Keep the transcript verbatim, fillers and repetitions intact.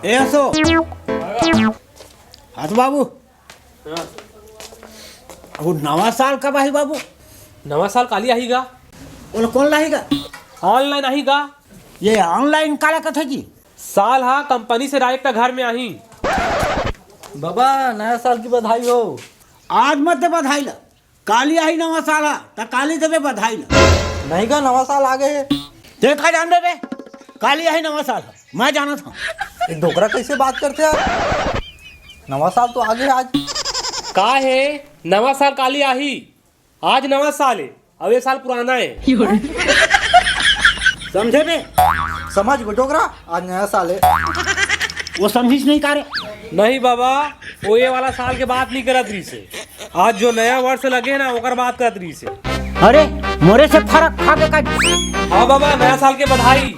ए असो। हस बाबू। वो नवा साल कब आही बाबू? नवा साल काली आही गा। ओला कोन लाही गा? Online आही गा। ये online काला कथे जी? साल हा कंपनी से direct घर में आही। बाबा, नया साल की बधाई हो। आज मत दे बधाई ला, काली आही नवा साल हा, त काली देबे बधाई ला। नहीं गा, नवा साल आ गए हे। ते का जान देबे, काली आही नवा साल हा, मैं जानत हूँ। ये डोकरा कैसे बात करथे यार? नवा साल तो आ गए आज। का हे, नवा साल काली आही, आज नवा साल हे, अब ये साल पुराना हे। समझे बे? समझ गो डोकरा, आज नया साल हे। वो समझिस नहीं का रे? नहीं बाबा, वो ये वाला साल के बात नहीं करत रहिस हे। आज जो नया वर्ष लगे ना, ओकर बात करत रहिस हे। अरे, मोरे से फरक खा के का? हाँ बाबा, नया साल के बधाई।